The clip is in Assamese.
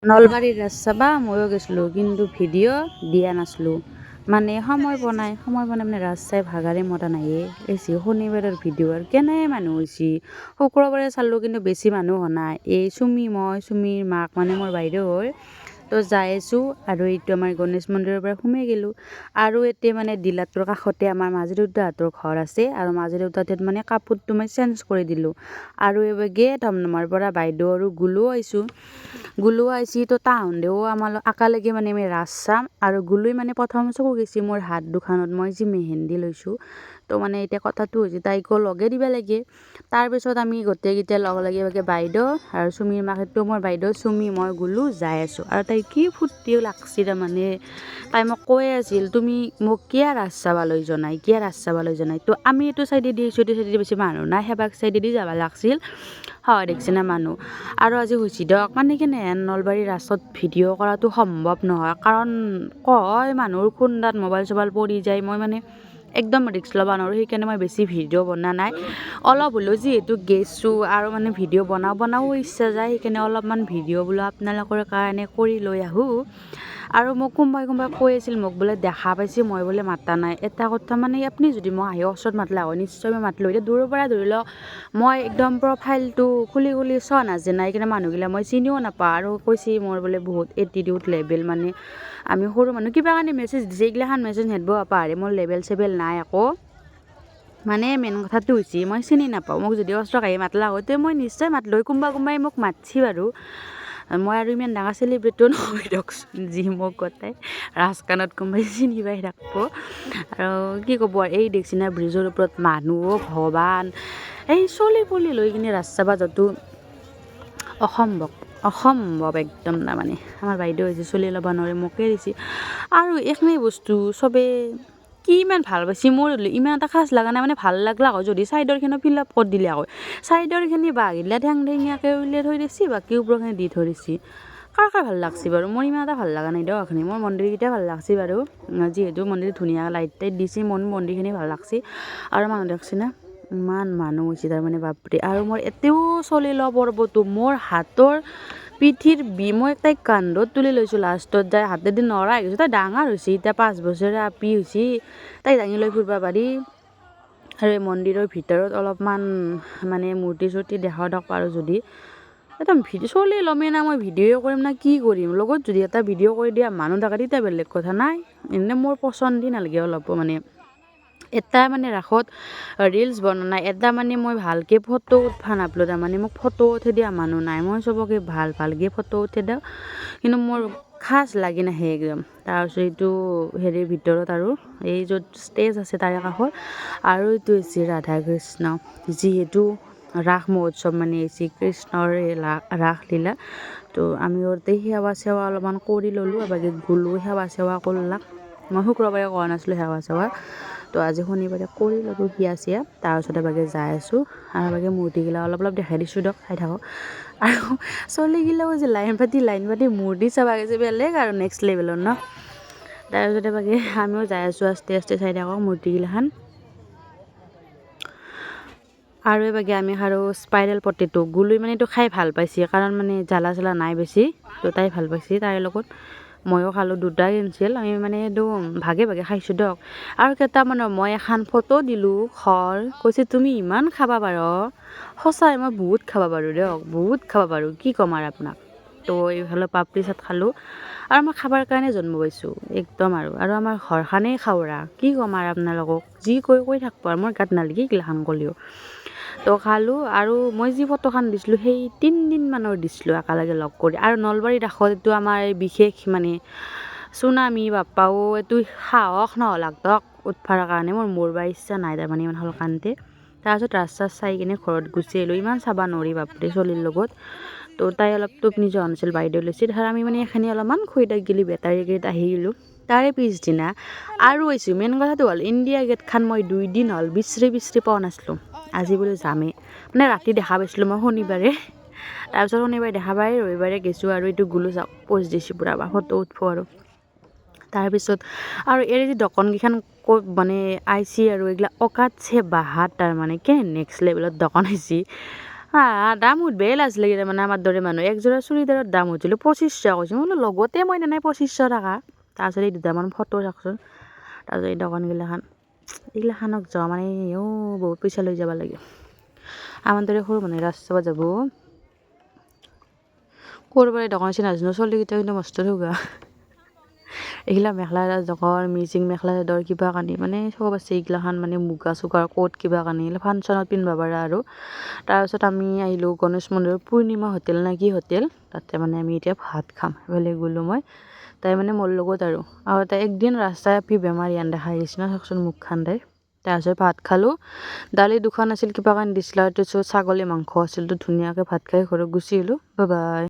নলবাৰীৰ ৰাস চাবা ময়ো গৈছিলোঁ, কিন্তু ভিডিঅ' দিয়া নাছিলোঁ। মানে সময় পোৱা নাই, সময় পোৱা নাই। মানে ৰাস চাই ভাগাৰে মৰা নাইয়ে। এই শনিবাৰৰ ভিডিঅ'। আৰু কেনে মানুহ হৈছে! শুক্ৰবাৰে চালোঁ, কিন্তু বেছি মানুহ হোৱা নাই। এই চুমি, মই, চুমিৰ মাক, মানে মোৰ বাইদেউ হয়। তো যাই আছোঁ আৰু এইটো আমাৰ গণেশ মন্দিৰৰ পৰা সোমাই গ'লোঁ। আৰু এতিয়া মানে ডিলাৰটোৰ কাষতে আমাৰ মাজু দেউতাহঁতৰ ঘৰ আছে আৰু মাজু দেউতাহঁতে মানে কাপোৰটো মই চেঞ্জ কৰি দিলোঁ। আৰু এইভাগে ধমধমাৰ পৰা বাইদেউ আৰু গুলুও আহিছোঁ। গুলু আহিছি, তো তাহুন্দেও আমাৰ একেলগে মানে আমি ৰাস চাম। আৰু গুলুই মানে প্ৰথম চকু গৈছে মোৰ হাত দুখনত মই যি মেহেন্দি লৈছোঁ। তো মানে এতিয়া কথাটো হৈছে, তাইকো লগে দিব লাগে। তাৰপিছত আমি গোটেইকেইটা লগ লাগি ভাগে, বাইদেউ আৰু চুমিৰ মাক, সেইটো মোৰ বাইদেউ, চুমি, মই, গুলু যাই আছোঁ। আৰু তাই কি ফূৰ্তিও লাগছি। তাৰমানে তাই মোক কৈয়ে আছিল, তুমি মোক কিয় ৰাস চাব লৈ যোৱা নাই, কিয় ৰাস চাব লৈ যোৱা নাই? তো আমি এইটো চাইডে দি আহিছোঁ, এইটো চাইডে বেছি মানুহ নাই। সেবাগ চাইডে দি যাব লাগছিল। হয়, দেখছে না মানুহ। আৰু আজি হৈছে দিয়ক, মানে কেনেহেন নলবাৰীৰ ৰাসত ভিডিঅ' কৰাটো সম্ভৱ নহয়, কাৰণ কয় মানুহৰ খুন্দাত মোবাইল চোবাইল পৰি যায়। মই মানে একদম ৰিস্ক ল'ব নোৱাৰোঁ, সেইকাৰণে মই বেছি ভিডিঅ' বনোৱা নাই। অলপ হ'লেও যিহেতু গেইছোঁ আৰু মানে ভিডিঅ' বনাওঁ বনাবও ইচ্ছা যায়, সেইকাৰণে অলপমান ভিডিঅ' বোলো আপোনালোকৰ কাৰণে কৰি লৈ আহোঁ। আৰু মোক কোনোবাই কোনোবাই কৈ আছিল, মোক বোলে দেখা পাইছে, মই বোলে মাতা নাই। এটা কথা মানে, আপুনি যদি মই আহি ওচৰত মাতলা হয়, নিশ্চয় মই মাতলোঁ। এতিয়া দূৰৰ পৰা ধৰি লওক, মই একদম প্ৰফাইলটো খুলি খুলি চোৱা নাযায় নাই, সেইকাৰণে মানুহগিলা মই চিনিও নাপাওঁ। আৰু কৈছে মোৰ বোলে বহুত এটিটিউড লেভেল। মানে আমি সৰু মানুহ, কিবা কাৰণে মেছেজ দিছে, এইগিলাখান মেছেজ নিদিব পাৰে। মোৰ লেভেল চেভেল নাই একো। মানে মেইন কথাটো হৈছে, মই চিনি নাপাওঁ। মোক যদি ওচৰত আহি মাতলা হয়, তে মই নিশ্চয় মাতলো হয়। কোনোবা কোনোবাই মোক মাতছি বাৰু। মই আৰু ইমান ডাঙৰ চেলিব্ৰিটিও নহয় দিয়কচোন, যি মোক গোটেই ৰাজকানত কোনোবাই চিনি পাই থাকিব। আৰু কি ক'ব আৰু, এই দেখছি না ব্ৰিজৰ ওপৰত মানুহ, ভগৱান! এই চলি পলি লৈ কিনে ৰাস চাবা যোৱাটো অসম্ভৱ, অসম্ভৱ একদম। তাৰমানে আমাৰ বাইদেউ হৈছে, চলি ল'ব নোৱাৰে, মোকে দিছে। আৰু এইখিনি বস্তু চবে কি ইমান ভাল পাইছে, মোৰ ইমান এটা খাচ লগা নাই। মানে ভাল লাগলাক হয় যদি চাইডৰখিনি ফিল আপ কৰি দিলে হয়। চাইডৰখিনি বাঁহগিলা ঠেং ঠেঙীয়াকৈ উলিয়াই থৈ দিছে, বাকী ওপৰখিনি দি থৈ দিছে। কাৰ কাৰ ভাল লাগছে বাৰু? মোৰ ইমান এটা ভাল লগা নাই দিয়ক। এইখিনি মোৰ মন্দিৰকেইটা ভাল লাগছে বাৰু, যিহেতু মন্দিৰত ধুনীয়া লাইট টাইট দিছে। মোৰ মন্দিৰখিনি ভাল লাগছে। আৰু মানুহ দেখছি না, ইমান মানুহ হৈছে তাৰমানে, বাপৰে! আৰু মোৰ এতিয়াও চলি লোৱা পৰ্বটো, মোৰ হাতৰ পিঠিৰ বি, মই তাইক কান্ধত তুলি লৈছোঁ। লাষ্টত যাই হাতেদি নৰা হৈ গৈছোঁ। তাই ডাঙৰ হৈছে এতিয়া, 5 বছৰে আপি হৈছে, তাইক দাঙি লৈ ফুৰিব পাৰি। আৰু এই মন্দিৰৰ ভিতৰত অলপমান মানে মূৰ্তি চূৰ্তি দেখাও দিয়ক পাৰোঁ যদি। একদম ভিডিঅ' চলি ল'মেই না, মই ভিডিঅ' কৰিম না কি কৰিম? লগত যদি এটা ভিডিঅ' কৰি দিয়া মানুহ থাকে, তেতিয়া বেলেগ কথা। নাই, এনেই মোৰ পচন্দেই নালাগে অলপো। মানে এটা মানে ৰাসত ৰিলচ বনোৱা নাই, এটা মানে মই ভালকৈ ফটো উঠবা নাপালোঁ। তাৰমানে মোক ফটো উঠি দিয়া মানুহ নাই। মই চবকে ভাল ভালকৈ ফটো উঠি দিওঁ, কিন্তু মোৰ খাচ লাগি নাহে একদম। তাৰপিছত এইটো হেৰিৰ ভিতৰত আৰু এই য'ত ষ্টেজ আছে তাৰে কাষত আৰু এইটো হৈছে ৰাধা কৃষ্ণ। যিহেতু ৰাস মহোৎসৱ, মানে শ্ৰীকৃষ্ণৰ এই ৰাসলীলা, তো আমি তাতে সেৱা চেৱা অলপমান কৰি ল'লোঁ। বাকী গ'লোঁ, সেৱা চেৱা কৰলাক। মই শুক্ৰবাৰে কৰা নাছিলোঁ সেৱা চেৱা, তো আজি শনিবাৰে কৰি ল'লোঁ সেৱা চিয়া। তাৰপিছতে বাকী যাই আছোঁ আৰু বাকী মূৰ্তিগিলা অলপ অলপ দেখাই দিছোঁ দিয়ক, চাই থাকক। আৰু চলিগিলাও যে লাইন পাতি লাইন পাতি মূৰ্তি চাব গৈছে, বেলেগ আৰু নেক্সট লেভেলৰ ন? তাৰপিছতে বাকী আমিও যাই আছোঁ আস্তে আস্তে, চাই থাকক মূৰ্তিগিলাখান। আৰু এইভাগে আমি খালোঁ স্পাইৰেল পটেটো। গুলুই মানে এইটো খাই ভাল পাইছে, কাৰণ মানে জ্বালা চালা নাই বেছি, তো তাই ভাল পাইছে। তাইৰ লগত ময়ো খালোঁ, দুটা কিনছিল। আমি মানে এইটো ভাগে ভাগে খাইছোঁ দিয়ক। আৰু কেইটামানৰ মই এখন ফটো দিলোঁ খৰ, কৈছে তুমি ইমান খাব পাৰ। সঁচাই মই বহুত খাব পাৰোঁ দিয়ক, বহুত খাব পাৰোঁ, কি ক'ম আৰু আপোনাক। তো এইফালে পাপৰি চাট খালোঁ। আৰু মই খাবৰ কাৰণে জন্ম পাইছোঁ একদম। আৰু আমাৰ ঘৰখনেই খাৱৰা, কি ক'ম আৰু আপোনালোকক, যি কৈ কৈ থাকিব আৰু মোৰ গাত নালাগে এইগিলাখান ক'লেও। তো খালোঁ। আৰু মই যি ফটোখন দিছিলোঁ, সেই 3 দিনমানৰ দিছিলোঁ একেলগে লগ কৰি। আৰু নলবাৰী ৰাসত এইটো আমাৰ বিশেষ মানে চুনামী, বাপ্পাও, এইটো সাহস নহ'লাক দক উঠবাৰ কাৰণে। মোৰ মৰবা ইচ্ছা নাই তাৰমানে ইমান সোনকালতে। তাৰপিছত ৰাস চাস চাই কিনে ঘৰত গুচি আহিলোঁ। ইমান চাব নোৱাৰি বাপৰে চলিৰ লগত। তো তাই অলপ টোপনি যোৱা নাছিল, বাইদেউ লৈছিল। তাৰপিছত আমি মানে এইখিনি অলপমান খুইদাক গেলি, বেটাৰী গাড়ীত আহি গ'লোঁ। তাৰে পিছদিনা আৰু আহিছোঁ। মেইন কথাটো হ'ল, ইণ্ডিয়া গেটখন মই 2 দিন হ'ল বিচৰি বিচৰি পোৱা নাছিলোঁ। আজি বোলো যামেই। মানে ৰাতি দেখা পাইছিলোঁ মই শনিবাৰে। তাৰপিছত শনিবাৰে দেখা পাই ৰবিবাৰে গৈছোঁ। আৰু এইটো গুলো চাওক, প'জ দিছোঁ পূৰা ফটো উঠব। আৰু তাৰপিছত আৰু এই যে দোকানকেইখন ক'ত মানে আইচি আৰু এইগিলা অকাতছে বাহাত, তাৰমানে কে নেক্সট লেভেলত দোকান আহিছে। হা, দাম সুধবাই লাজ লাগে তাৰমানে। আমাৰ দৰে মানুহ একযোৰা চুৰিদাৰৰ দাম সুধিছিলোঁ 2500 কৈছোঁ। মই বোলো লগতে মই নাই 2500 টকা। তাৰপিছত এই দুটামান ফটো চাওকচোন। তাৰপিছত এই দোকানগিলাখান, এইগিলাখানক যোৱা মানে অ' বহুত পইচা লৈ যাব লাগে। আমাৰ দৰে সৰু মানুহে ৰাস চাব যাব ক'ৰ পৰা? দোকান আছে নাজানো। চলিকেইটা কিন্তু মস্ত ঠগা। এইগিলা মেখেলা দোকান, মিচিং মেখেলা চাদৰ কিবা কানি মানে চব আছে। এইগিলাখান মানে মুগা চুগাৰ ক'ত কিবা কানি ফাংচনত পিন্ধিব পাৰা আৰু। তাৰপিছত আমি আহিলোঁ গণেশ মন্দিৰৰ পূৰ্ণিমা হোটেল নে কি হোটেল, তাতে মানে আমি এতিয়া ভাত খাম। সেইফালে গ'লোঁ মই, তাই মানে মোৰ লগত আৰু তাই একদিন ৰাস্তাই আপি বেমাৰী হেন দেখা গৈছে ন, চাওকচোন মুখখন তাইৰ। তাৰপিছত ভাত খালোঁ। দালি দুখন আছিল, কিবা কানি দিছিল আৰু তাৰপিছত ছাগলী মাংস আছিল। তো ধুনীয়াকৈ ভাত খাই ঘৰত গুচি আহিলোঁ। Bye bye.